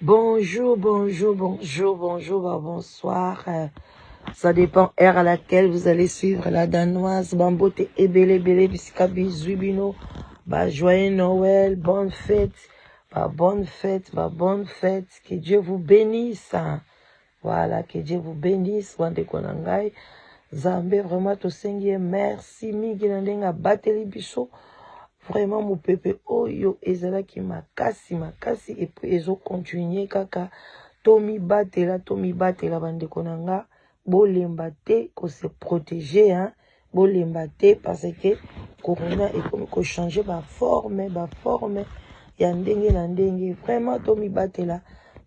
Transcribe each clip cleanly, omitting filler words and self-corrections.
Bonjour, bonjour, bonjour, bonjour, bah, bonsoir. Ça dépend heure à laquelle vous allez suivre la danoise. Bambote ebele ebele bisika bizui bino. Bah, joyeux Noël, bonne fête. Bah, bonne fête, bah, bonne fête. Que Dieu vous bénisse. Voilà, que Dieu vous bénisse. Bandeko na ngai. Nzambe vraiment tosengi ye merci mingi na ndenge abateli biso. Vraiment mopepe oyo ezalaki makasi makasi et puis ezo continuer kaka tomibatela tomibatela bandeko na nga bolemba te ko se protéger hein bolemba te parce que corona ekomi ko changer ba forme ba forme ya ndenge na ndenge vraiment tomibatela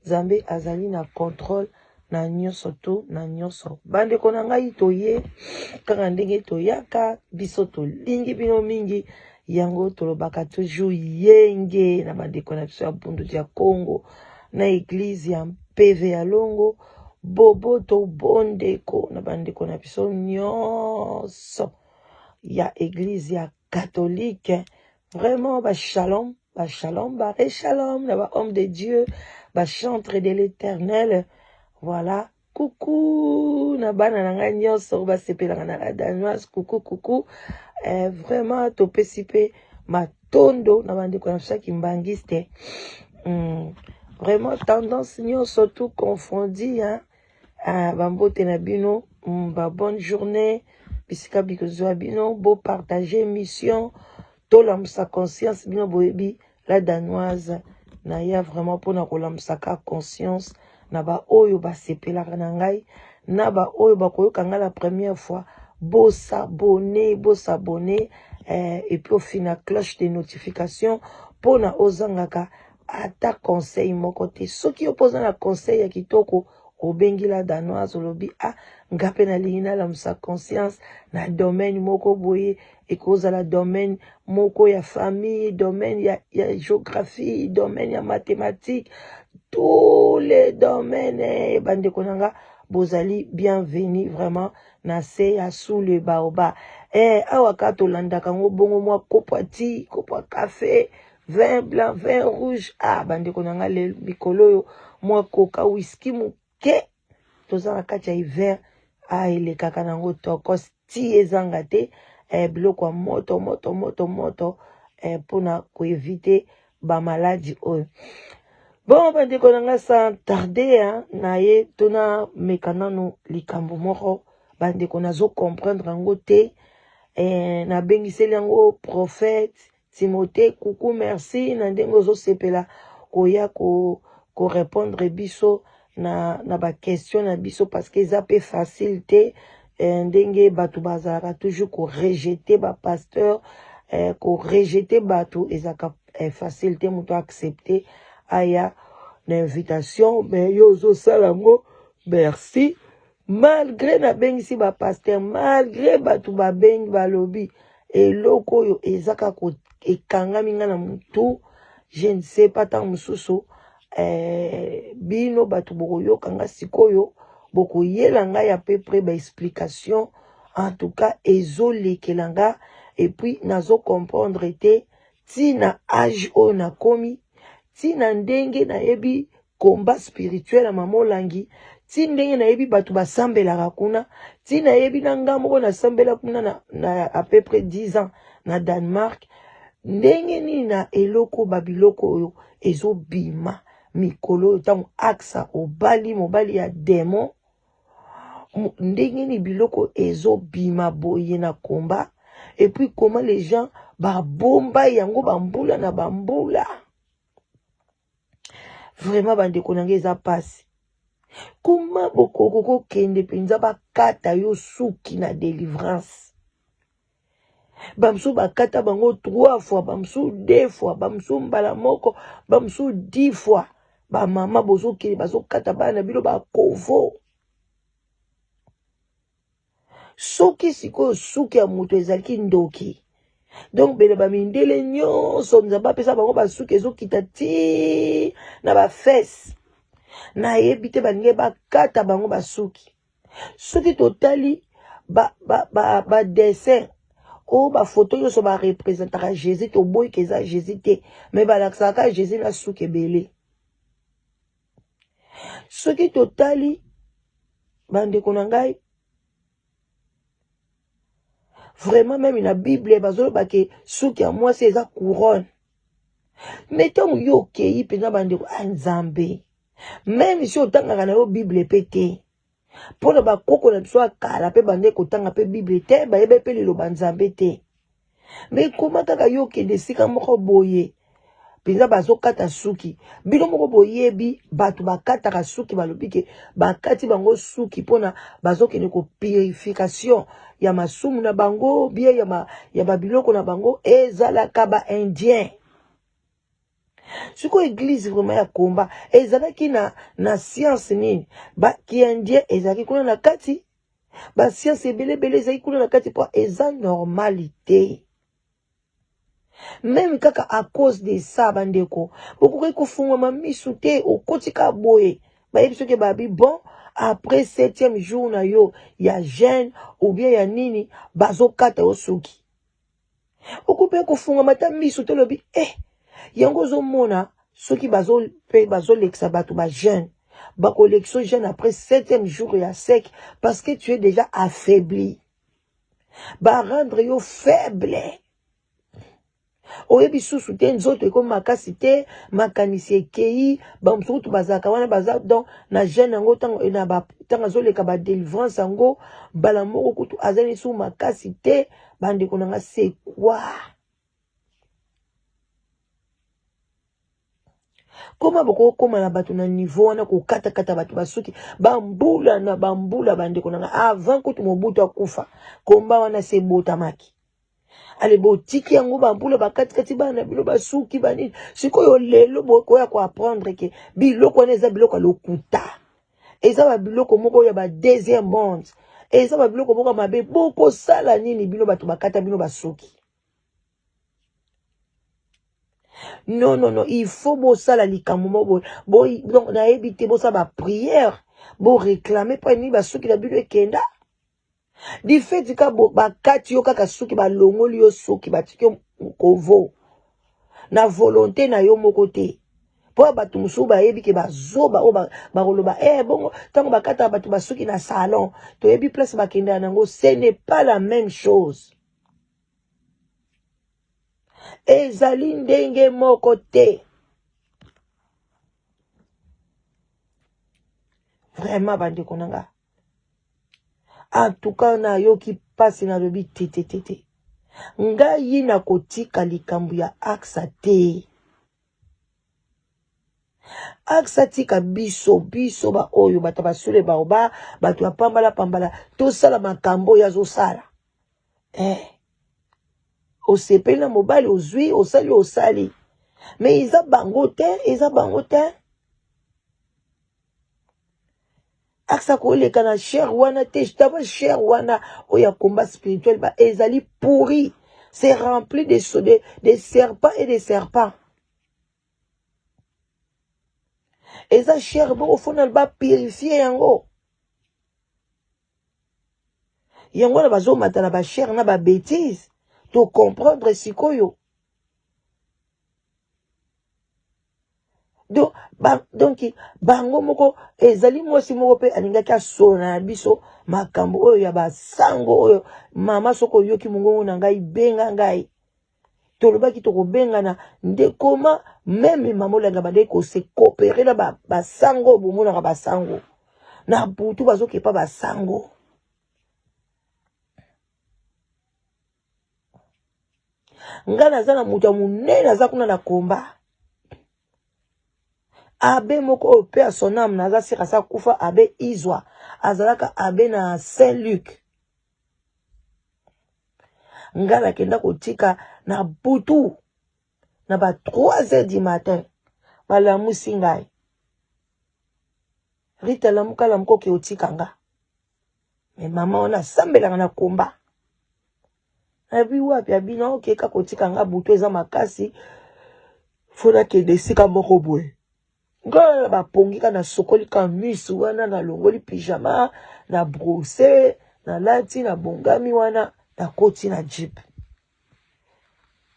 Nzambe azali na contrôle na nyonso to na nyonso bandeko na ngai toye kaka ndenge toyaka biso tolingi bino mingi yango tolobaka toujours yenge na bandeko na biso ya bundu ya Congo na eglise ya mpeve ya longo boboto bondeko na bandeko na biso nyonso ya eglise ya catholique vraiment ba shalom ba shalom ba shalom na ba homme de Dieu ba chantre de l'éternel voilà coucou na bana na ngai nyonso basepelaka na la danoise coucou coucou eh, vraiment topesi mpe matondo na bandeko na biso ya kimbangiste vraiment tendance nyonso tout confondi hein? Ah, bambote na bino ba bonne journée bisika bikozwa bino bopartage mission tolamusa conscience bino boyebi la danoise naya vraiment mpona kolamusaka conscience na baoyo basepelaka na ngai na baoyo bakoyoka ngai la première fois bosabone bosabone eh, et puis ofina cloche de notification mpona ozangaka ata conseil moko te soki yo mpo oza na conseil ya kitoko obengi la danoise olobi ah nga mpe nalingi nalamusa conscience na domaine moko boye ekozala domaine moko ya famille domaine ya géographie domaine ya mathématique tous les domaines eh, bandeko na nga bozali bienvenu vraiment na se ya sous le baoba eh, awa kaka tolandaka yango bongo mwa kopo ya ti kopo ya café vin blanc vin rouge ah bandeko na nga lelo mikolo oyo mwa coca whisky moke toza na kati ya hiver ah elekaka nango tokos ti ezanga te eh, biloko ya moto moto moto moto eh, mpona koevite bamaladi oyo bon bandeko na nga sans tarder hein, na ye tona meka nanu likambo moko bandeko nazo comprendre yango te eh, nabengiseli yango prophète Timothée coucou merci na ndenge ozosepela koya ko ko répondre biso na ba question na biso parce que eza pe facile te eh, ndenge bato bazalaka toujours ko rejeter ba pasteur eh, ko rejeter bato ezalaka eh, facile te moto accepter aya na invitation mais yo ozosala yango merci malgré nabengisi ba pasteur malgré bato babengi balobi eloko oyo eza kaka ekangami nga na motu je ne sais pas ntango mosusu eh, bino bato bokoyoka nga sikoyo bokoyela ngai à peu près ba explication en tout cas ezolekela nga et puis nazo comprendre te ntina age oyo nakomi ntina ndenge nayebi combat spirituel ya mama Olangi ti ndenge nayebi bato basambelaka kuna ti nayebi na nga moko nasambela kuna na à peu près 10 ans na Danemark ndenge nini na eloko babiloko oyo ezobima mikolo oyo ntango aksa obali mobali ya demon ndenge nini biloko ezobima boye na combat et puis comment les gens babomba yango bambula na bambula vraiment bandeko na ngai eza pasi kuma bokoko kokende mpenza bakata yo suki na délivrance bamosusu bakata bango trois fois bamosusu deux fois bamosusu mbala moko bamosusu 10 fois bamama bozokende bazokata bana na bino bakovo soki sikoyo suki ya moto ezalaki ndoki. Donc bele ba mindele nyonso Nzambe apesa bango basuki ezokita ti na ba fesse. Nayebi te balingi bakata bango basuki. Soki totali ba, ba, ba, ba dessin oyo ba photo nyonso ba representaka Jésus, toboyi ke eza Jésus te, mais balakisaka kaka Jésus na suki ebele. Soki totali bandeko na ngai vraiment meme na bible bazoloba ke suki ya mwasi eza couronne me ntango yo okei mpenza bandeko a ah, nzambe meme si otangaka na yo bible mpe te mpo na bakoko na biso ya kala mpe bande kotanga mpe bible te bayebe mpe liloba nzambe te me koma kaka yo okende esika moko boye mpenza bazokata suki bino moko boyebi bato bakataka suki balobi ke bakati bango suki mpona bazokende kopurification ya masumu na bango bie ya, ma, ya babiloko na bango ezalaka ba indien sikoyo eglise vraiment ya komba ezalaki na, na science nini ba kiindien ezalaki kuna na kati ba science ebele ebele ezalaki kuna na kati mpo eza normali te meme kaka à cause de ça bandeko bokokaki kofungwama misu te okoti kaka boye bayebi soki babi bon après septième jour na yo ya jeune ou bien ya nini bazokata yo suki okoki mpe kofungwama ata misu te olobi eh yango ozomona soki bazo mpe bazolekisa bato ba jeune bakolekisa jeune après septième jour ya sec parce que tu es déjà affaibli ba rendre yo faible oyebi susu te nzoto ekomi makasi te makanisi ekei bamosusu kutu bazalaka wana baza donc na jeune yango ntango azoleka badelivrance yango mbala moko kutu aza lisusu makasi te bandeko na nga c'est quoi Koma bokokoma na bato na niveau wana kokatakata bato basuki bambula na bambula bandeko na nga avant kutu Mobutu akufa komba wana se ebotamaki ale botiki yango bambula bakatikati bana na bino basuki banini sikoyo lelo bokoya koapprendre ke biloko wana eza biloko ya lokuta eza babiloko moko ya ba deuxième monde eza babiloko moko ya mabe bokosala nini bino bato bakata bino basuki non non non il faut bosala likambo moko boye donc nayebi te bosala baprière boréclame mpo nini basuki na bino ekenda du fait ka bakati yo kaka suki balongoli yo suki batiki yo kovo na volonté na yo moko te mpo bato mosusu bayebi ke bazoba oyo bakoloba eh bongo ntango bakataka bato basuki na salon toyebi place bakendaka nango ce n'est pas la même chose Ezali ndenge moko te. Vraiment bandeko na nga. En tout cas nayoki mpasi nalobi te te te te. Ngai nakotika likambo ya AXA te. AXA tika biso biso ba oyo bato basule baoba bato ya pambala pambala tosala makambo oyo azosala. Eh. Osepeli na mobali ozwi osali osali. Mais eza bango te, eza bango te. Aksa koleka na chair wana te, d'abord chair wana oyo ya combat spirituel ba ezali pourri. C'est rempli de, de, de serpents et de serpents. Eza chair boko fona ba purifier yango. Yango wana bazomata na ba chair na ba bêtises. To comprendre sikoyo. Donc, ba, donc bango moko ezali mwasi moko mpe alingaki asolola na biso makambo oyo ya basango oyo mama soki oyoki mongongo na ngai benga ngai tolobaki tokobengana nde koma meme mama olanga bandeki kose coopere na basango oyo bomonaka basango na butu bazokepa basango ngai naza na moto ya monene aza kuna na komba abe moko oyo mpe ya son ame naza sika asa kufa abe izwa azalaka abe na saint luc ngai nakenda kotika na butu na ba 3 heures du matin balamusi ngai rita lamuka lamuka oke otika nga me mama wana asambelaka na komba. Abi wapi? Abi na oke kaka kotika nga butu eza makasi, fo nakende esika moko boye. Nga na bapongi ka nasokoli ka misu wana, nalongoli pyjama, na brosse, nalati, nabongami wana, nakoti na jeep.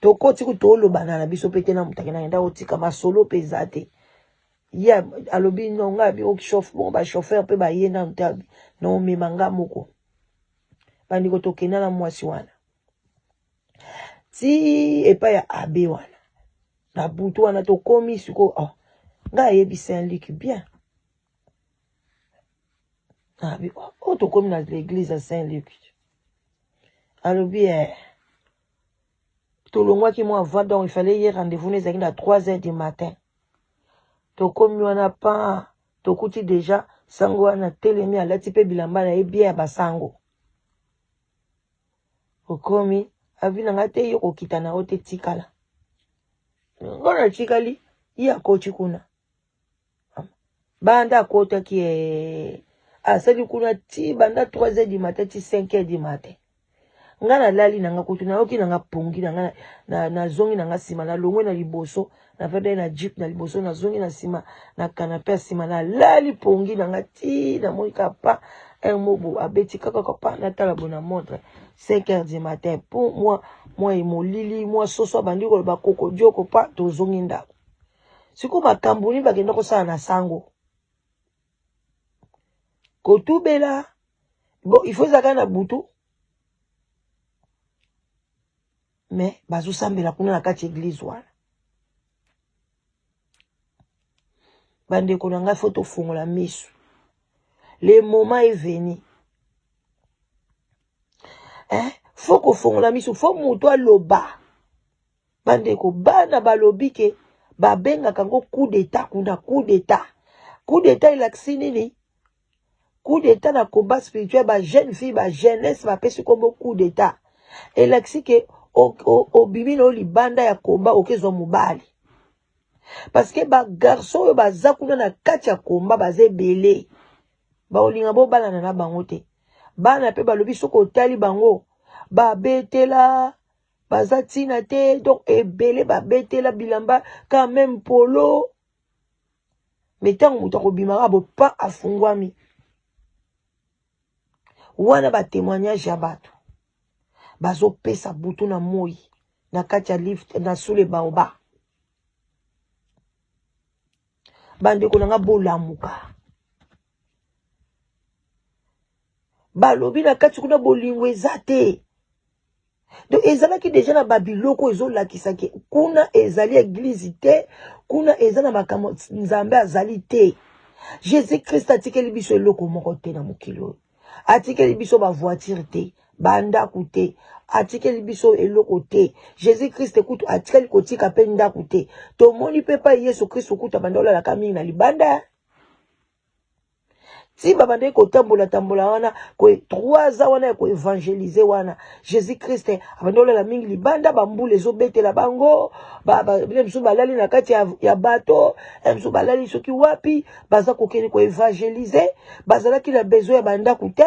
Tokoti kutu tolobana na biso pe te na moto akendaka nda kotika masolo pe eza te. Ye alobi no nga abi chauffe bon ba chauffeur pe baye nanu te abi na omema nga moko. Bandeko tokenda na mwasi wana ti epai ya abe wana na butu wana tokomi sikoyo oh, nga ayebi Saint Luc bien abi oh, oh, tokomi na l'église ya Saint Luc alobi eh, tolongwaki mwa avant donc il fallait ye rendez-vous na ezalaki na 3 heures du matin tokomi wana pa tokuti deja sango wana telemi alati mpe bilamba na ye bien ya basango okomi avi na ngai te yo kokita na yo te tikala ngo natikali ye akoti kuna banda akotaki eh, asali kuna ti banda 3 heures du matin ti 5 heures du matin nga nalali na nga kutu nayoki na nga pongi na nga nazongi na nga nsima nalongwe na liboso nafandaki na jeep na liboso nazongi na nsima na kanape ya nsima nalali pongi na nga ti namoni kaka pa un mobo abeti kaka pa natala bo na montre 5 heures du matin po mwa mwa molili mwa soso abandi koloba kokodioko pa tozongi ndako sikoyo makambo nini bakenda kosala na sango kotubela bon il faut ezalaka na butu mais bazosambela kuna na kati ya eglise wana bandeko na ngai fo tofongola miso le moment est venu eh? fo kofongola miso fo moto aloba Bandeko bana balobi ke babengaka yango coup d'etat kuna coup d'etat. Coup d'etat elakisi nini? Coup d'etat na combat spirituel ba jeune fille ba jeunesse bapesi kombo coup d'etat. Elakisi ke obimi na yo libanda ya combat okezwa mobali. Parce que ba garçon oyo baza kuna na kati ya combat baza ebele. Baolinga bobalana na bango te. Bana pe balobi soki otali bango babetela baza ntina te donc ebele babetela bilamba quand même polo me ntango moto akobimaka bopa afungwami wana batémoignage ya bato bazopesa butu na moi na kati ya lift na sous le baoba bandeko na nga bolamuka balobi na kati kuna bolingo eza te Donc ezalaki deja na babiloko ezolakisa ke kuna ezali eglise te, kuna eza na makambo Nzambe azali te. Jesus Christ atikeli biso eloko moko te na mokili oyo. Atikeli biso ba voiture te, ba ndaku te, atikeli biso eloko te. Jesus Christ kutu atikali kotika pe ndaku te. Tomoni pe pa Yesu Christ kutu abanda olalaka mingi na libanda. Ti babandaki kotambola tambola wana ko 3 ans wana ya koevangelize wana Jesus Christ abandi olala mingi libanda bambula ezobetela bango mosusu balali na kati ya, ya bato eh, mosusu balali soki wapi baza kokende koevangelize bazalaki na besoin ya bandako te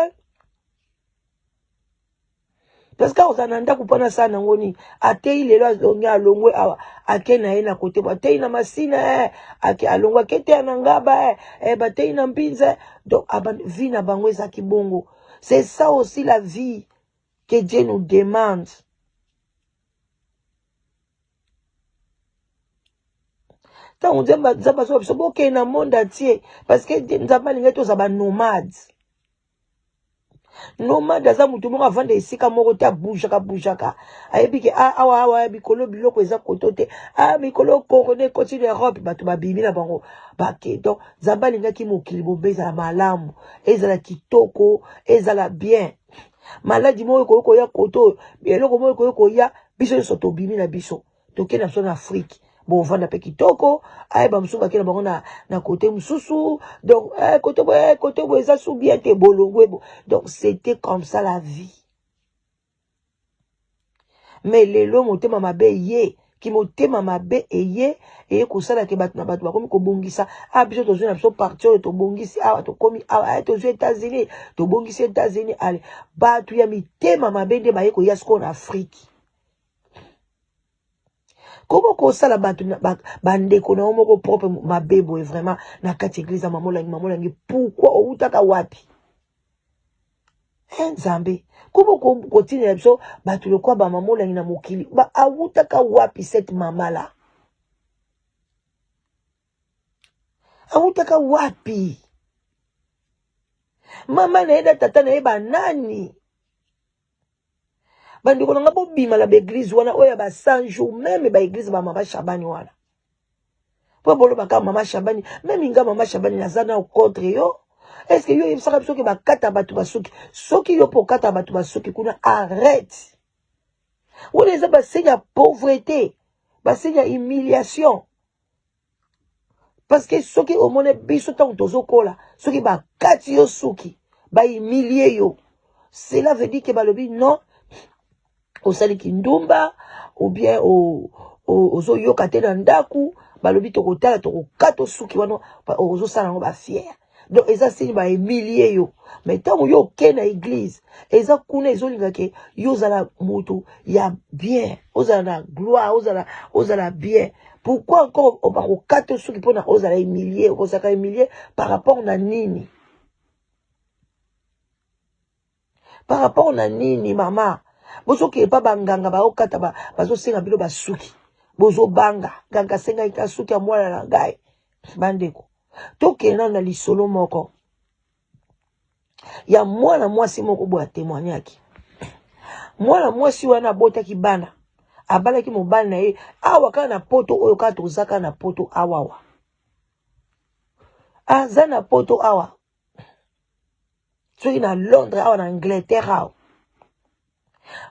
parce que ozala na ndako mpo nasala nango nini ateyi lelo alongi alongwe awa ake na ye na kote bo ateyi na masina eh, ake alongwe ake teya na ngaba eh, eh, bateyi na mpinza eh. Donc vie na bango ezalaki bongo. C'est ça aussi la vie que Dieu nous demande. Ntango Nzambe azoba biso bokende na monde entier parce que Nzambe alingaki tozala ba nomades. Nomade aza motu moko avanda esika moko te, abujaka bujaka, ayebi ke ah, awa awa ya mikolo biloko eza koto te, ah, mikolo corona ekoti na Europe, bato babimi na bango bake. Donc Nzambe alingaki mokili bombe ezala malamu, ezala kitoko, ezala bien. Maladi moko ekoki koya koto oyo, eloko moko ekoki koya, biso nyonso tobimi na biso toke na biso na Afrique bovanda mpe kitoko ayeba mosusu bake na bango na, na kote mosusu donc eh, kote boye eh, kote boye eza su bien te bolongwe bo donc c'était comme ça la vie. Mais lelo motema mabe ye Kimotema mabe eye eye kosala ke bato na bato bakomi kobongisa. Ah, biso tozwi na biso parti oyo tobongisi awa, tokomi awa, eh, tozwi États-Unis, tobongisi États-Unis. Ale bato ya mitema mabe nde baye koya sikoyo na Afrique. Koma kosala bato bandeko na yo moko propre mabe boye vraiment na kati église ya Mama Olangi. Mama Olangi, pourquoi owutaka wapi? Eh, Nzambe, koma kotindela biso bato lokola ba Mama Olangi na mokili. Ba awutaka wapi cette mama la? Awutaka wapi? Mama na ye na tata na ye banani? Bandeko na nga, bobima na baeglise wana oyo ya ba 100 jours, meme baeglise ba Mama Shabani wana, mpo bolobaka Mama Shabani. Meme nga Mama Shabani naza na contre yo. Est ce que yo oyebisaka biso ke bakata bato basuki? Soki yo mpo okata bato basuki kuna, arrête. Wana eza basigne ya pauvreté, basigne ya humiliation. Parce que soki omoni biso ntango tozokola, soki bakati yo suki, bahumilie yo, cela veut dire ke balobi non, osali kindumba ou bien ozoyoka te na ndako. Balobi tokotala, tokokata suki wana, ozosala yango bafiere. Donc eza signe bahumilie yo. Mais ntango yo oke na église, eza kuna ezolinga ke yo ozala moto ya bien, ozala na gloire, ozala bien. Pourquoi encore bakokata suki mpona ozala humilie? Okozalaka humilie par rapport na nini? Par rapport na nini? Mama, bozokende mpa banganga, baokata, bazosenga bino basuki, bozobanga. Nganga asengaki ka suki ya mwana na ngai. Bandeko, tokende nano na lisolo moko ya mwana mwasi moko boye atémoignaki. Mwana mwasi wana abotaki bana, abalaki mobali na ye awa kaka na Poto oyo, kaka toza kaka na Poto awawa, aza na Poto awa, soki na Londres awa, na Angleterre awa.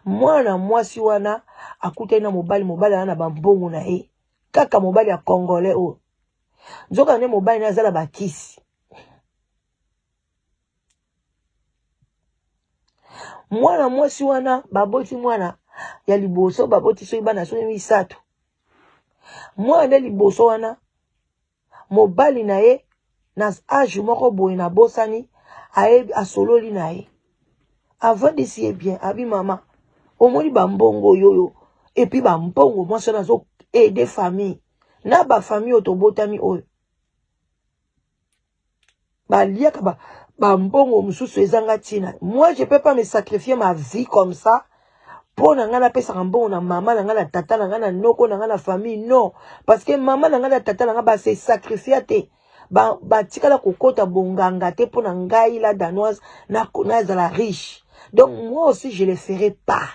Mwana mwasi wana akutani na mobali. Mobali aza na bambongo na ye, kaka mobali ya Congolais oyo. Nzoka nde mobali na ye aza na bakisi. Mwana mwasi wana baboti mwana ya liboso, baboti soki bana soki misato. Mwana nde liboso wana, mobali na ye na age moko boye, nabosani, ayebi asololi na ye, avandisi ye bien, abi: "Mama, omoni bambongo oyo oyo?" Et puis bambongo, mwasi wana azo aider famille na bafamille oyo tobotami oyo baliaka bambongo mosusu ezanga ntina. "Moi, je peux pas me sacrifier ma vie comme ça mpo na ngai napesaka mbongo na mama na ngai, na tata na ngai, na noko na ngai, na famille. Non, parce que mama na ngai na tata na ngai base sacrifier te, batikala kokota bonganga te mpo na ngai la Danoise nazala riche. Donc moi aussi, je le ferai pas."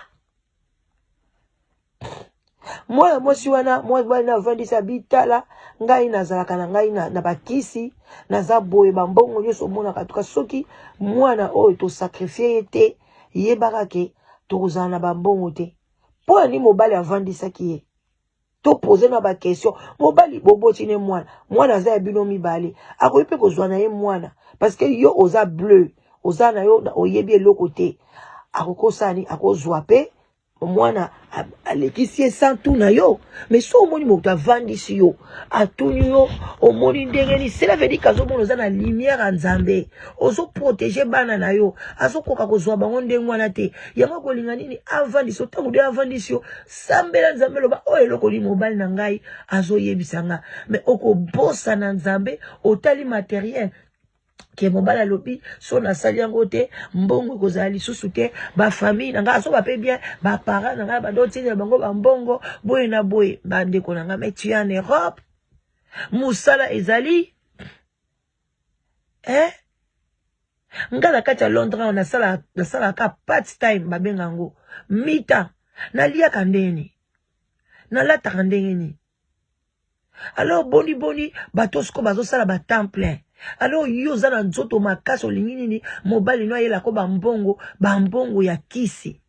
Mwana mwasi wana, mwana na avandisi, bitala ngai nazalaka na ngai na bakisi, naza boye, bambongo nyonso omonaka tuka. Soki mwana oyo tosacrifie ye te, yebaka ke tokozala na bambongo te. Mpo ani mobali avandisaki ye, topose na baquestion. Mobali, boboti ne mwana, mwana aza ya bino mibale, akoki mpe kozwa na ye mwana parce que yo oza bleu, oza na yo, oyebi eloko te. Akokosala nini? Akozwa mpe mwana, alekisi ye sans tuna yo. Mais so omoni moto avandisi yo, atuni yo: "Omoni ndenge nini?" Cela veut dire kazomona oza na lumière ya Nzambe, ozoprotege bana na yo, azokoka kozwa bango ndenge wana te. Yango akolinga nini? Avandisi yo. Ntango de avandisi yo, sambela Nzambe, loba: "Oyo eloko nini mobali na ngai azoyebisa nga?" Mais okobosana Nzambe, otali matériel ke mobali alobi so nasali yango te, mbongo ekozala lisusu te, bafamille na ngai azoba mpe bien, baparent na ngai bando otindela bango bambongo boye na boye. Bandeko na ngai, mais tu es en Europe, mosala ezali, eh? Nga na kati ya Londres awa nasalaka part time, babenga yango mi-temps. Naliaka ndenge nini? Nalataka ndenge nini? Alors boni boni bato siko bazosala batemps plein? Alors yo oza na nzoto makasi, olingi nini? Mobali no ayelako bambongo, bambongo ya kisi.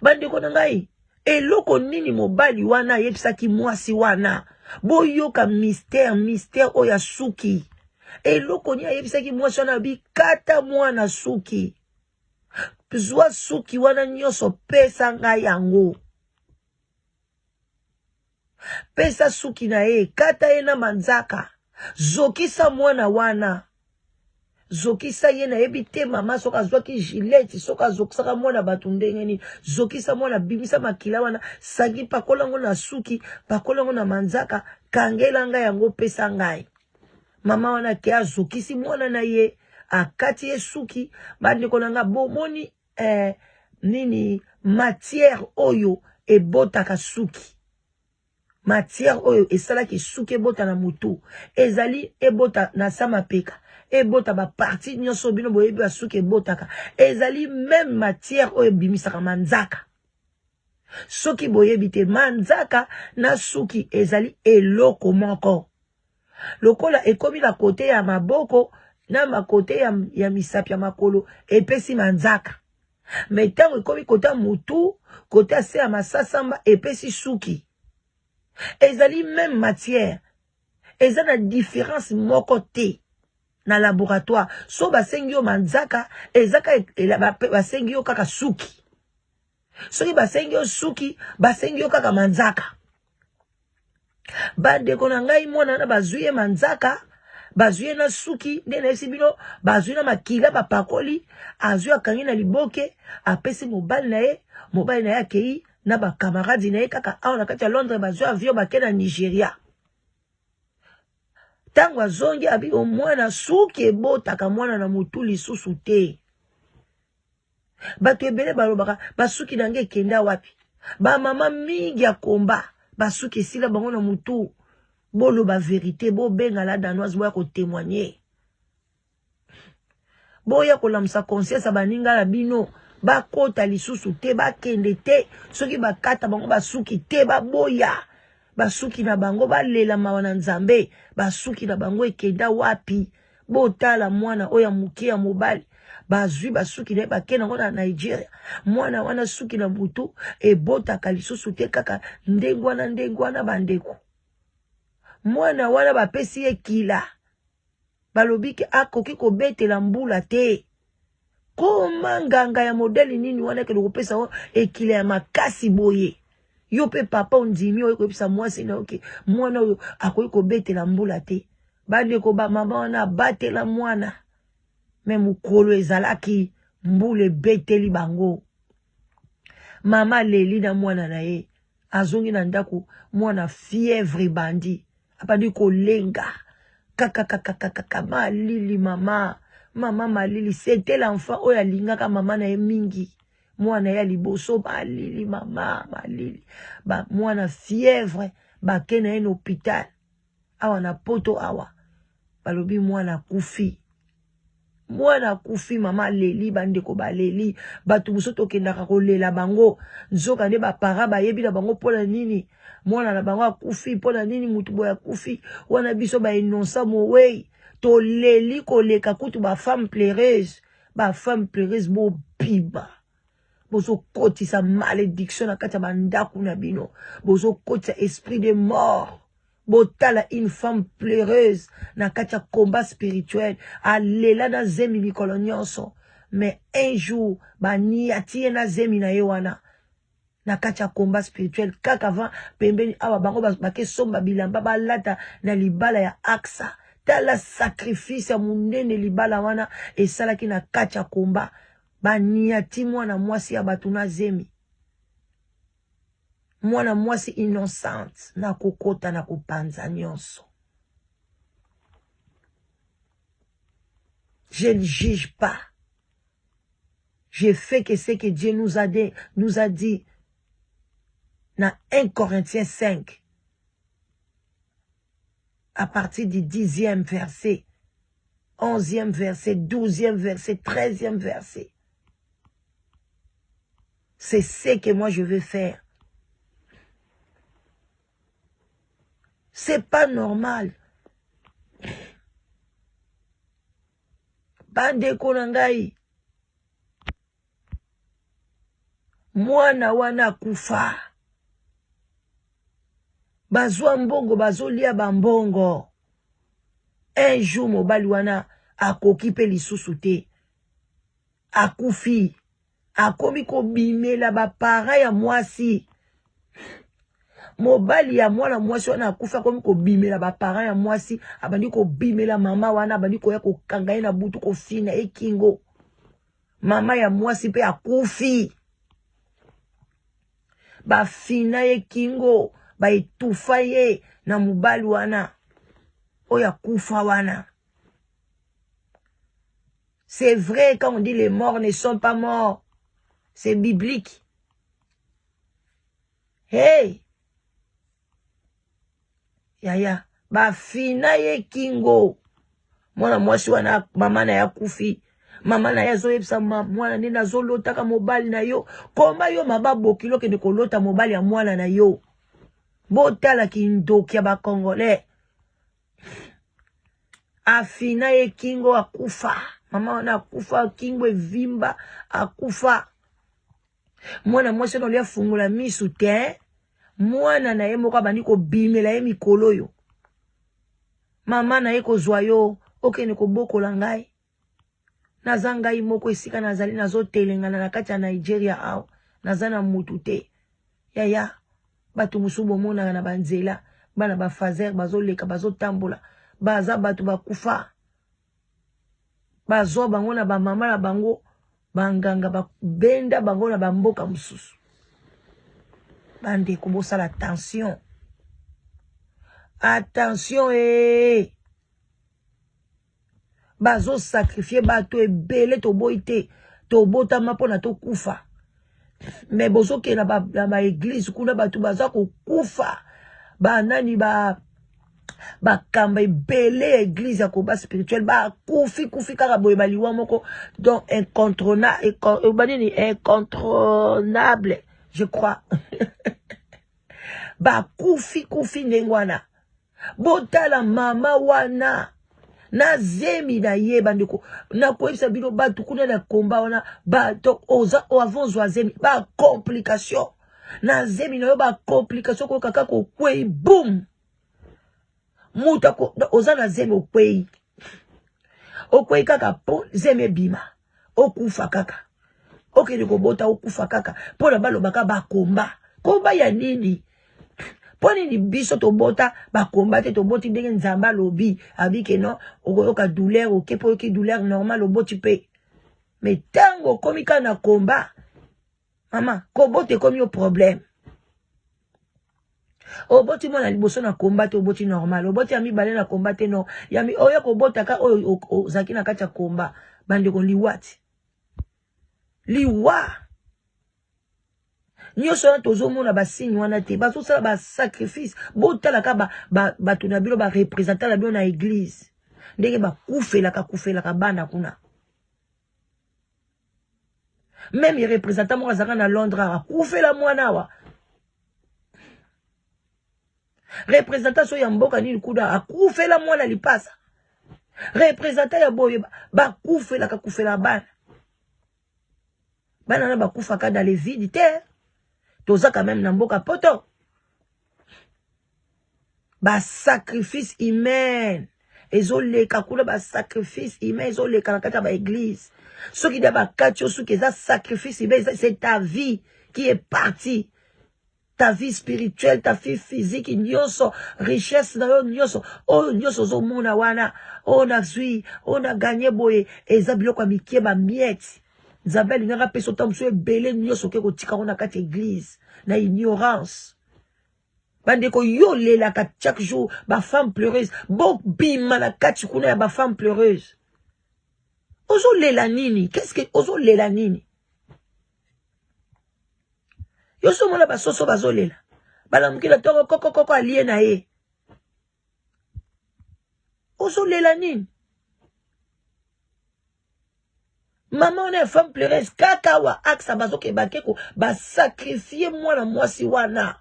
Bandeko na ngai, eloko nini mobali wana ayebisaki mwasi wana? Boyoka mystère, mystère oyo ya suki. Eloko nini ayebisaki mwasi wana? Bikata mwana suki, zwa suki wana nyonso, pesa ngai yango. Pesa suki na ye, kata ye na manzaka. Zokisa mwana wana. Zokisa ye, nayebi te mama soki azwaki gilette, soki azokisaka mwana bato ndenge nini. Zokisa mwana, bimisa makila wana, sangi, pakola yango na suki, pakola yango na manzaka, kangela ngai yango, pesa ngai. Mama wana ke azokisi mwana na ye, akati ye suki. Bandeko na nga, bomoni nini matière oyo ebotaka suki, matière oyo esalaki suki ebota na mutu, ezali ebota na sa mapeka, ebota ba partie nyonso bino boyebi ba suki ebotaka, ezali même matière oyo ebimisaka manzaka. Soki boyebi te, manzaka na suki ezali eloko moko. Lokola ekomi na kote ya maboko na makote ya misapi ya makolo, epesi manzaka. Me ntango ekomi kote ya mutu, kote ya se ya masasamba, epesi suki. Ezali même matière, eza na différence moko te na laboratoire. So basengi yo manzaka, eza basengi yo kaka suki. Soki basengi yo suki, basengi yo kaka manzaka. Bandeko na ngai, mwana wana bazwi ye manzaka, bazwi ye na suki, nde nayebisi bino, bazwi na makila, bapakoli, azwi akangi na liboke, apesi mobali na ye. Mobali na ye akei na bakamaradi na ye kaka awa na kati ya Londres, bazwi avion, bake na Nigeria. Ntango azongi, abi mwana suki ebotaka mwana na motu lisusu te. Bato ebele balobaka basuki na ngai ekenda wapi? Bamama mingi ya komba basuki esila bango na motu. Boloba verité, bobenga la Danoise, boya kotémoigner, boya kolamusa conscience ya baninga na bino. Bakota lisusu te, bakende te. Soki bakata bango basuki te, baboya basuki na bango, balela mawa na Nzambe. Basuki na bango ekenda wapi? Botala mwana oyo ya moke ya mobali, bazwi basuki na ye, bakende yango na Nigeria. Mwana wana suki na butu ebotaka lisusu te, kaka ndenge wana, ndenge wana. Bandeko, mwana wana bapesi ye kila, balobi ke akoki kobetela mbula te. Koma nganga ya modele nini wana ekende kopesa yo ekila ya makasi boye? Yo mpe papa ondimi oyo koyebisa mwasi na yo ke mwana oyo akoki kobetela mbula te. Bandeko, bamama wana abatela mwana, me mokolo ezalaki mbula ebeteli bango, mama aleli na mwana na ye. Azongi na ndako, mwana fièvre ebandi, abandi kolenga kakakakakaka, malili mama, mama malili. C'était l'enfant oyo alingaka mama na ye mingi, mwana ya liboso. Malili mama, malili ba, mwana fièvre, bake na ye na hôpital awa na Poto awa, balobi mwana akufi, mwana akufi. Mama aleli, bandeko baleli, bato mosusu tokendaka kolela bango, nzoka nde bapara bayebi na bango mpona nini mwana na bango akufi, mpona nini mutu boye akufi. Wana biso baenonsa mowei, toleli koleka kutu bafemme pleureuse. Bafemme pleureuse, bobima, bozokotisa malédiction na kati ya bandako na bino, bozokotisa esprit de mort. Botala une femme pleureuse na kati ya combat spirituel, alela na zemi mikolo nyonso, mais un jour baniati ye na zemi na ye wana na kati ya combat spirituel. Kaka avant pembeni awa, bango bakesomba bilamba balata na libala ya Aksa. Tala sacrifice ya monene libala wana esalaki na kati ya combat. Baniati mwana mwasi ya bato na zemi, mwana mwasi innocente. Na kokota na kopanza nyonso, je ne juge pas, je fais que ce que Dieu nous a dit na 1 Corinthiens 5 à partir du 10e verset, 11e verset, 12e verset, 13e verset. C'est ce que moi je vais faire. C'est pas normal. Bandeko na ngai, mwana wana akufa, bazwa mbongo, bazolia bambongo. Un jour mobali wana akoki mpe lisusu te, akufi, akomi kobimela bapara ya mwasi. Mobali ya mwana mwasi wana akufi, akomi kobimela baparent ya mwasi, abandi kobimela mama wana, abandi koya kokanga ye na butu, kofina ye kingo. Mama ya mwasi mpe akufi, bafina ye kingo, baetufa ye na mobali wana oyo akufa wana. C'est vrai quand on dit les morts ne sont pas morts, c'est biblique. Hey yaya, bafina ye kingo. Mwana mwasi wana, mama na ye akufi, mama na ye azoyebisa mwana nde nazolotaka mobali na yo. Koma yo mama bokilo, okende kolota mobali ya mwana na yo. Botala kindoki ya bacongolais. Afina ye kingo, akufa. Mama wana akufa, kingo evimba, akufa. Mwana mwasi wana olia afungola misu te, mwana na ye moko abandi kobimela ye mikolo oyo. Mama na ye kozwa yo, okende kobokola ngai. Naza ngai moko esika nazali, nazotelengana na kati ya Nigeria awa, naza na mutu te. Yaya, bato mosusu bomonaka na banzela, bana bafazer bazoleka, bazotambola, baza bato bakufa, bazwa bango na bamama na bango, banganga babenda bango na bamboka mosusu. Bandeko, bosala attention, attention ee. Bazosakrifie bato ebele. Toboyi te, tobotama mpona tokufa, me bozokende na baeglize kuna, bato baza kokufa. Banani ba bakamba ebele ya eglize ya combat spirituel bakufi kufi kaka boye, baliwa moko donc incontrôlable, banini, incontrôlable je crois. Bakufi kufi ndenge wana. Botala mama wana na zemi na ye. Bandeko, nakoyebisa bino, bato kuna na combat wana, bato oza avant ozwa zemi, bacomplication na zemi na yo, bacomplication koyoka kaka okwei, boum, moto oza na zemi, okwei, okwei kaka mpo zemi ebima, okufa kaka. Okende kobota, okufa kaka mpo na balobaka bacombat. Combat ya nini? Mpo nini biso tobota bacombat te? Toboti ndenge Nzambe alobi, abi ke non, okoyoka douleur, oke mpo oyoki douleur normal, oboti mpe. Mais ntango okomi kaka na combat, mama, kobota ekomi yo problème. Oboti mwana liboso na combat te, oboti normal. Oboti ya mibale na combat te, non, ya oyo kobotaka oyo ozalaki na kati ya combat. Bandeko, liwa ti liwa nyonso wana tozomona basigne wana te, bazosala basacrifice. Botalaka bato ba, na bino, barepresentant na bino na église, ndenge bakufelaka kufelaka bana kuna. Même représentant moko azalaka na Londres awa, akufela mwana awa. Représentant so ya mboka nini kuna, akufela mwana lipasa. Représentant ya boye, bakufelaka kufela bana. Bana na bakufaka dans le vide te. Toza quand même na mboka poto. Basacrifice humaine ezoleka kuna, basacrifice humain ezoleka na kati ya baeglise. Soki nde bakati yo soki eza sacrifice humain, c'est ta vie qui est partie, ta vie spirituelle, ta vie physique, nyonso, richesse na yo nyonso, oyo nyonso ozomona wana, oyo nazwi, oyo nagagner boye, eza biloko ya mike, bamiettes. Nzambe alingaka apesa ota mosusu ebele, nyonso oke kotika ngo na kati ya église na ignorance. Bandeko, yo olelaka chaque jour bafemme pleureuse, bobima na kati kuna ya bafemme pleureuse. Ozolela nini? Qu'est-ce que ozolela nini? Yo so omona basoso bazolela, balamuki na ntongo, kokokoko, alie na ye. Ozolela nini? Mama wana ya femme pleureuse, kaka awa aksa bazoke, bake ko basacrifie mwana mwasi wana.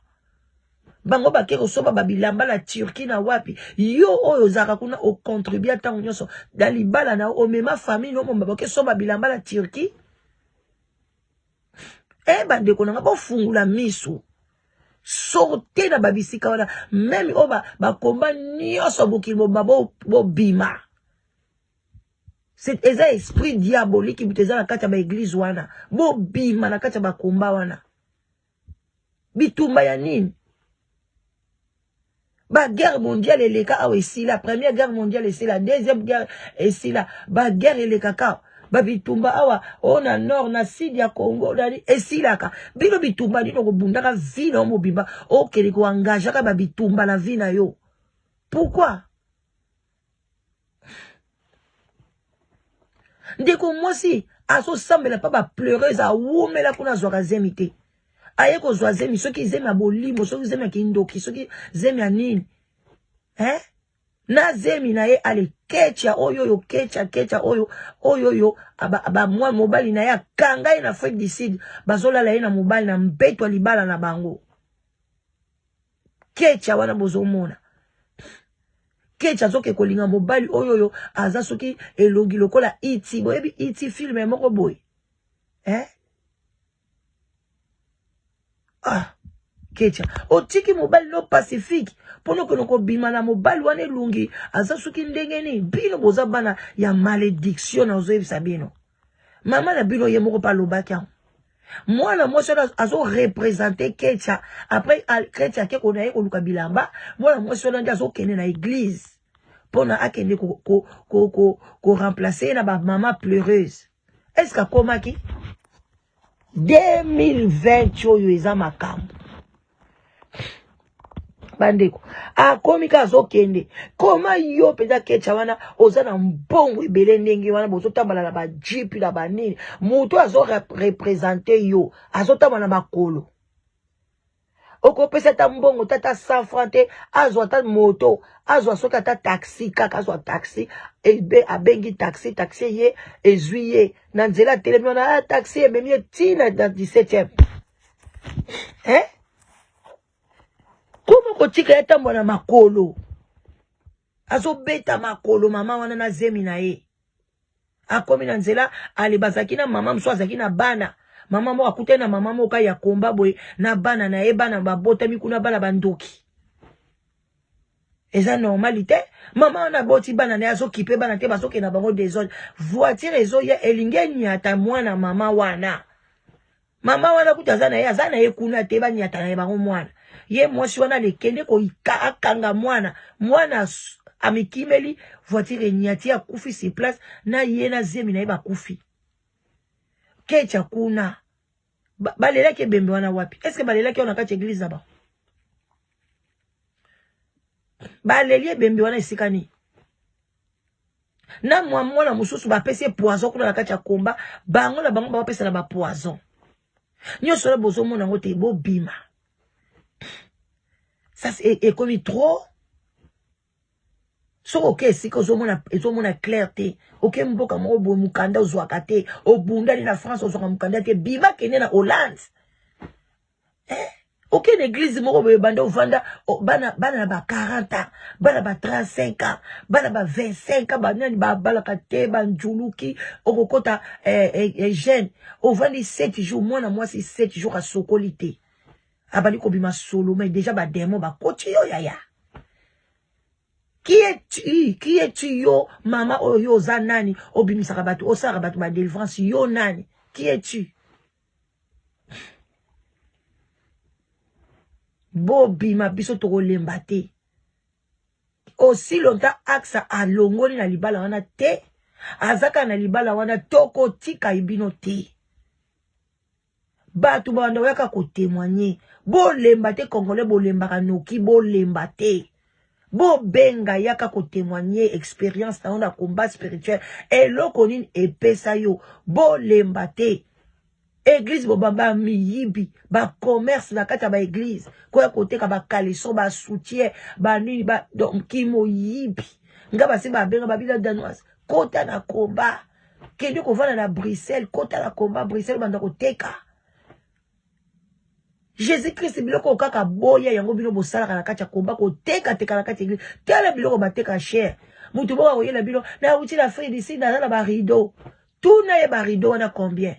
Bango bake kosomba babilamba na Turquie na wapi. Yo oyo ozalaka kuna, ocontribue ntango nyonso na libala na yo, omema famille no momba, bake somba bilamba na Turquie. E bandeko na nga, bofungula miso, sorte na babisika wana, même oyo bacombat nyonso mokili mobima, bobima. Eza esprit diabolique moto eza na kati ya baeglise wana. Bobima na kati ya bacombat wana. Bitumba ya nini? Ba guerre mondiale eleka awa esila, première guerre mondiale esila, deuxième guerre esila, ba guerre elekaka ba bitumba awa o na nord na sud ya Congo nani esilaka. Bino bitumba nini okobundaka vie na yo mobimba, okende ko engageaka ba bitumba na vie na yo. Pourquoi? Ndeko mwasi azosambela pa ba pleureuse awumela kuna azwaka zemi te. Aye kozwa zemi soki zemi ya bolimo, soki zemi ya kindoki, soki zemi ya nini. Hein? Na zemi na ye ale kecha oyo oyo kecha kecha oyo oyo oyo aba, ba mwa mobali na ye akanga ye na Afrique du Sud bazolala ye na mobali na mbeto ya libala na bango. Kecha wana bozomona Kecha azoke kolinga mobali oyo oyo aza soki elongi lokola iti boyebi iti film moko boye eh? Ah Kecha otiki mobali no pacifique mpona okende kobima na mobali wana elongi aza soki ndenge nini bino boza bana ya malediction nazoyebisa bino mama na bino ye moko mpe alobaki yango mwana mwasi wana azo represente kecha après kecha ake kona ye koluka bilamba mwana mwasi wana nde azokende na eglise mpona akende ko, ko, ko, ko, ko remplacer ye na bamama pleureuse est ce que akomaki 2020 oyo eza makambo bandeko akomi ka azokende koma yo mpenza kecha wana oza na mbongo ebele ndenge wana bozotambala na bajipe na banini moto azorepresente yo azotambola na makolo okopesa ata mbongo te ata 100 franc te azwa ata moto azwa soki ata taxi kaka azwa taxi ebe abengi taxi taxi ye ezwi ye na nzela atelemi wana ah, taxi ememi ye ti na 17e eh? Koma kotika ye tambola na makolo azobeta makolo mama wana na zemi na ye akomi na nzela ale bazalaki na mama mosusu azalaki na bana mama moko akutani na mama moko ya komba boye na bana na ye bana babotami kuna bana bandoki eza normal te mama wana aboti bana na ye azokipe bana te bazokende na bango desordre voiture ezoya elingi enyata mwana mama wana Mama wana kutu aza na ye aza na ye kuna te banyata na ye bango mwana ye mwasi wana alekende koika akanga mwana mwana amikimeli voiture enyati akufi sur place na ye na zemi na ye bakufi kecha kuna balelaki ebembe wana wapi est ce que balelaki wana kati eglise na bango baleli ebembe wana esika nini na mwa mwana mosusu bapesi ye poison kuna na kati ya komba bango na bango bapesa na bapoison nyonso wana bozomona yango te bobima ça ekomi trop soki oke esika ozomona ezomona clair te oke mboka moko boye mokanda ozwaka te obundani na france ozwaka mokanda te bima kende na hollande eh? Oke na eglise moko boye banda ovanda bana bana na ba 40 ans bana ba 35 ans bana ba 25 ans banani babalaka te banjuluki okokota eh, eh, eh, jeune ovandi 7 jours mwana mwasi 7 jours asokoli te abandi kobima solo mais deja bademo bakoti yo yaya qui es-tu qui es-tu yo mama oyo yo oza nani obimisaka bato osalaka bato ba délivrance yo nani qui es-tu Bobima biso tokolemba te. Aussi longtemps Axa alongoli na libala wana te, azaka na libala wana tokotika ye bino te. Bato banda oyaka kotemoigne. Bolemba te Congolais bolembaka noki bolemba te. Bobenga yaka kotemoigne experience na yo na combat spirituel. Eloko nini epesa yo bolemba te. Eglise bobamba miyibi ba commerce na kati ya ba eglise koya koteka ba caleçon ba soutien ba nini ba donc kimoyibi nga basi babenga babila danoise kota na combat kende kovanda na Bruxelles kota na combat Bruxelles banda koteka Jésus Christ biloko kaka boya yango bino bosalaka na kati ya combat koteka teka na kati ya eglise tala biloko bateka cher moto moko akoyela bino nauti na Afrique du Sud naza na ba rideau tuna ye ba rideau wana combien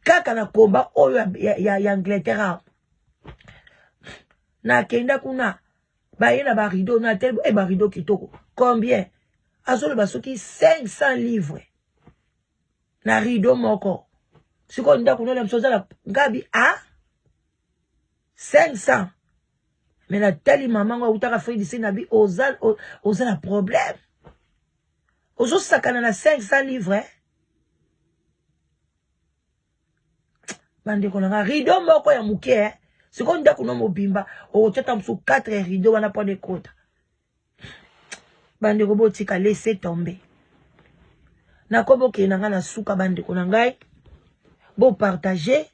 kaka na combat oyo ya, ya, ya, ya Angleterre awa nakenda kuna baye na ba rideau na tel e ba rideau kitoko combien azoloba soki 500 livres na rideau moko sikoyo ndako nona biso oza na ngabi a 500. Me natali mama ngo awutaka Afrique du Sud na bi oza oza na problème. Ozosakana na 500 livres. Eh? Bandeko na nga rideau moko ya moke eh? Sikoyo ndako no mobimba okotia ta mosusu 4 rideau wana mpo na ekota. Bandeko botika laisser tomber. Nakobokende na ngai na suka bandeko na ngai. Bo partager.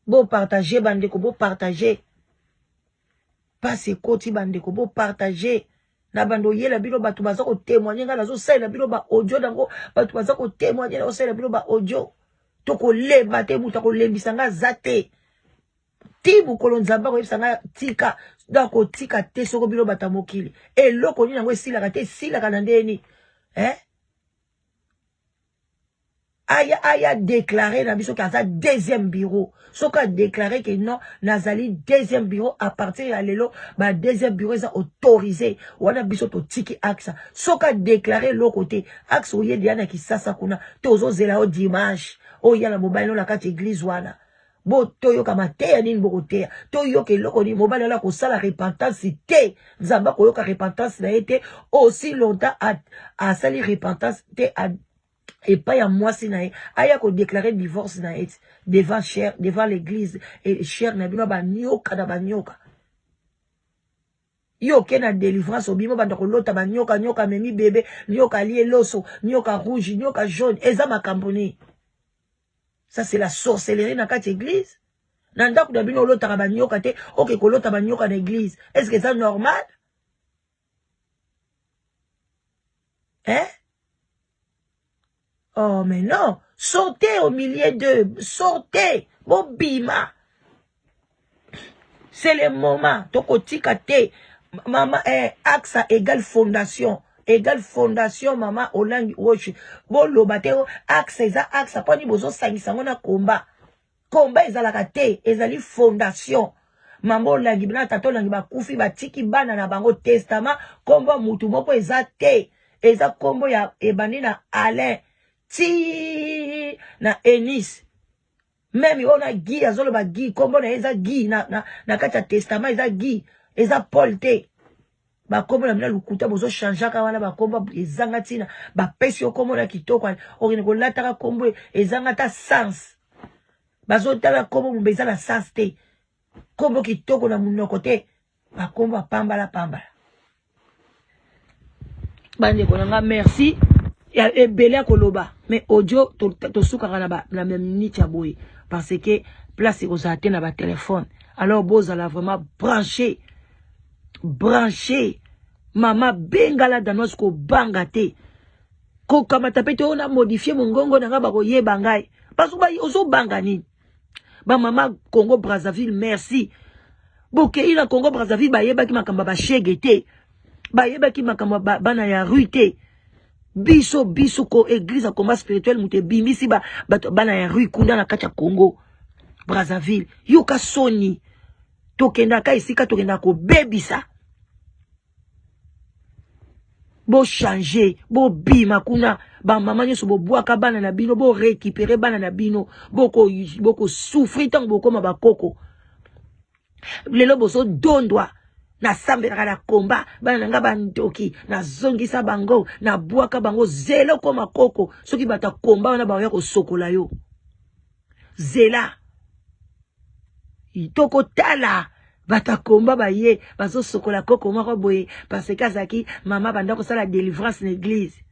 Bo partager bandeko, bo partager. Pasi ekoti bandeko, bo partager. Na bando oyela bino bato baza ko témoigner ngai nazosalela bino ba audio nango bato baza ko témoigner nazosalela bino ba audio. Tokolemba te, moto akolembisa ngai aza te. Ti mokolo Nzambe akoyebisa ngai tika, donc kotika te soko bino bato ya mokili. Eloko nini yango esilaka te, esilaka na ndenge nini? Eh? Aya aya déclarer na biso ke aza deuxième bureau. Soki a déclarer ke non, nazali deuxième bureau à partir ya lelo, ba deuxième bureau eza autorisé. Wana biso totiki axe. Soki a déclarer eloko te, axe oye deya na Kisasa kuna, tozozela yo dimanche. Oya na mobali no na kati église wana. Bo toyoka mateya nini bokoteya, toyoka eloko nini mobali wana akosala repentance te. Nzambe akoyoka repentance na ye te aussi longtemps asali repentance te epai ya mwasi na ye, aya kodeklare divorce na ye devant cher, devant l'église et cher na bino banyoka na banyoka. Yo oke na délivrance obima banda kolota banyoka, nyoka amemi bebe, nyoka alie loso, nyoka rouge, nyoka jaune, eza makambo nini? Ça c'est la sorcellerie na kati église. Na ndako na bino olotaka banyoka te, oke kolota banyoka na église. Est-ce que ça normal? Hein? Oh mais non, sortez au milieu d'eux, sortez, bobima. C'est le moment, tokotika te. Mama, eh, AXA égale fondation. Égale fondation, mama Olangi Woshi. Boloba te, AXA eza AXA, poni bozo sangisa ngo na combat. Combat ezalaka te, ezali fondation. Mama Olangi, na tata Olangi bakufi, batiki bana na bango testament, kombo mutu moko eza te. Eza kombo ya ebandi na Alain, ti na Enis. Meme oyo na Guy azoloba Guy, kombo na ye eza Guy na kati ya testament eza Guy, eza Paul te. Bakombo na bino lokuta bozo changeaka wana bakombo ezanga ntina, bapesi yo kombo na kitoko, okende kolataka kombo ezanga ata sens. Bazotala kombo mombe eza na sens te. Kombo kitoko na monoko te, bakombo ya pambala pambala. Bandeko na nga merci ya ebele ya koloba, mais audio tosukaka na ba na minute ya boye parce que place ekozala te na ba téléphone. Alors bozala vraiment branché, branché. Mama bengala danoise kobanga te, kokamata pe te oyo na modifier mongongo na nga bakoyeba ngai. Parce que ozobanga nini? Ba mama Congo Brazzaville merci. Bokei na Congo Brazzaville bayebaki makambo ba shege te. Bayebaki makambo ba bana ya rue te. Biso biso ko église ya combat spirituel moto ebimisi ba bato bana ya rue kuna na kati ya Congo Brazzaville. Yoka soni. Tokendaka esika tokendaka kobebisa. Bo changer, bo bima kuna, ba mama nyonso bobwaka bana na bino, bo récupérer bana na bino, boko boko souffrir tango bokoma bakoko. Lelo bozo dondwa nasambelaka na komba bana na nga bandoki, nazongisa bango, nabwaka bango, zela okoma koko, soki bato ya komba wana bakoya kosokola yo. Zela tokotala bato ya komba baye bazosokola koko moko boye parce que azalaki mama banda kosala délivrance na église.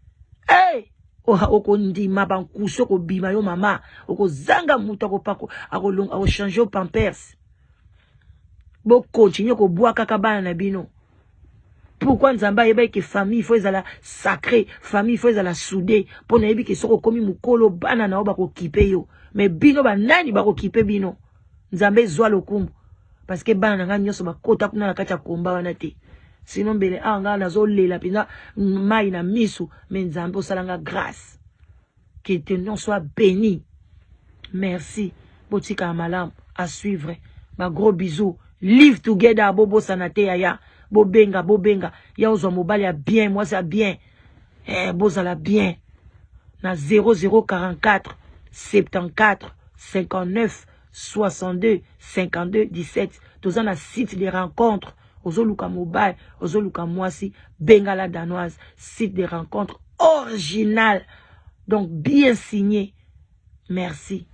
Hey! Okondima bankusu okobima yo mama, okozanga moto akopako akochange yo pampers. Bokontinue kobwakaka bana na bino. Pourquoi Nzambe ayebaki ke famille faut ezala sacré, famille faut ezala soudée, mpo nayebi ke soki okomi mokolo bana na yo bakokipe yo, mais bino banani bakokipe bino? Nzambe zwa lokumu parce que bana na ngai nyonso bakota kuna na kati ya komba wana te. Sinon mbele awa ngai nazolela mpenza mai na misu, mais Nzambe osala nga grâce. Que ton nom soit béni. Merci. Botika malamu à suivre. Ba gros bisous. Live together bobosana te yaya. Bobenga bobenga. Ya ozwa mobali ya bien, mwasi ya bien. Eh, bozala bien. Na 0044 74 59 62 52 17. Toza na site de rencontre. Ozoluka mobali, ozoluka mwasi, benga La Danoise. Site de rencontre original, donc bien signé. Merci.